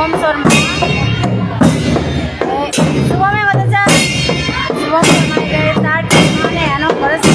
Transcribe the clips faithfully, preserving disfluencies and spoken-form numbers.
শুভম শর্মা। এ, শুভমে বলেছে, শুভম শর্মা, এ, তার মানে এনো করেছে।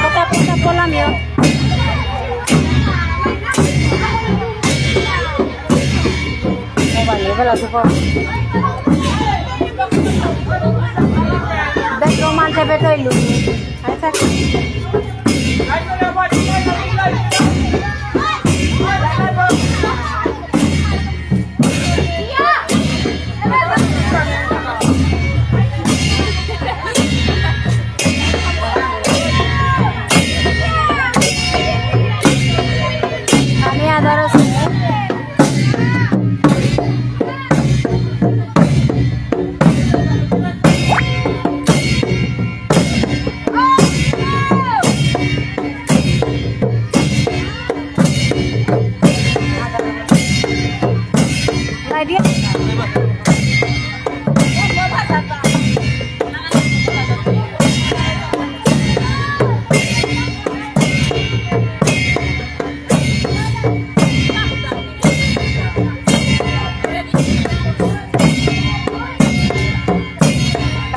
Pota, pota, pola, mío. Mobile, mobile, supo. Bedroom ante beto ilu. Acha. আমি আদারস।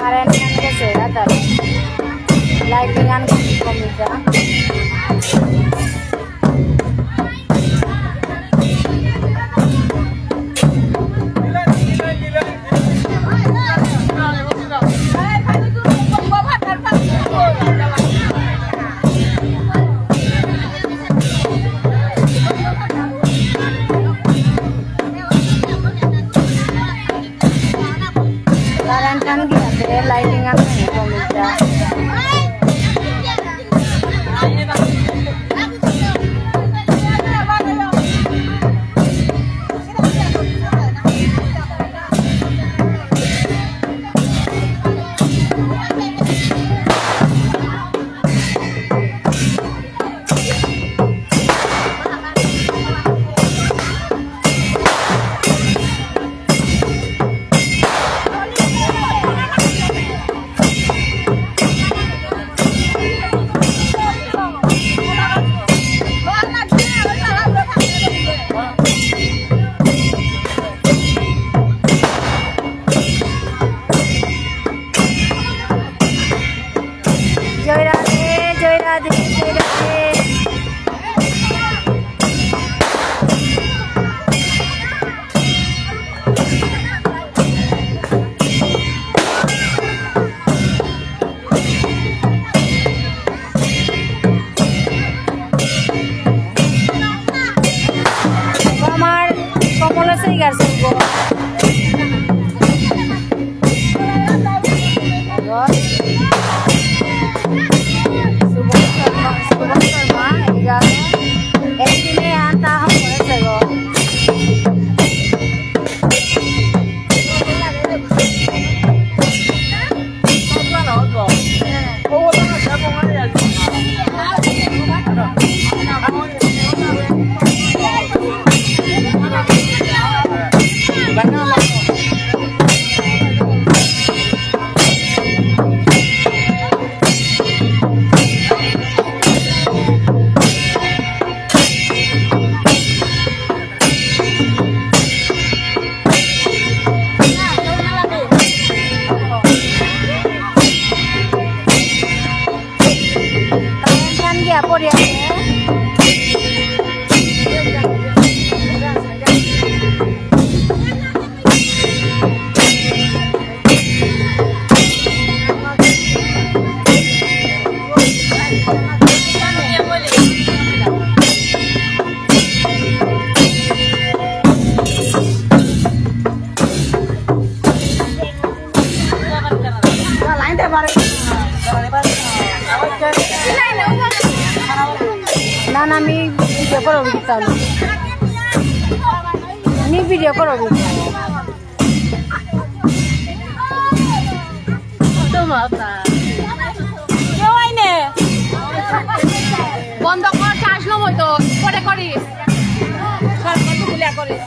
Current আন গেছে, দাদা। Lighting আন গেছে, কমিটা। Current আন গিয়া আছে, lighting আন নাই, কমিটা। জয় রাধে, জয় রাধে, জয় রাধে। আমার কমলা সিং আর সিংহ। না, না, আমি ভিডিও করো, তাহলে আমি ভিডিও করো। তো বাবা। কেউ আইনে? বন্ধ কর, চার্জ লম হইতো। পরে করিস। সব কিছু খুলে করিস।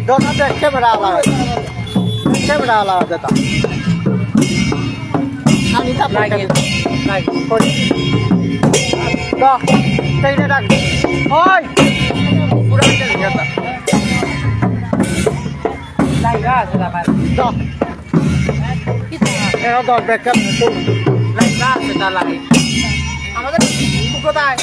দোকান দেখ, ক্যামেরা আলা। ক্যামেরা আলা যেটা। খালি তা লাগে, লাগে। কই? দ, তেইনে ডাক। ওই! পুরা গেল যেটা। লাগে আছে ব্যাপার। দ। এরা দশ ব্যাগ ক্যামেরা। লাগে আছে তা লাগে। আমাদের কোথায়?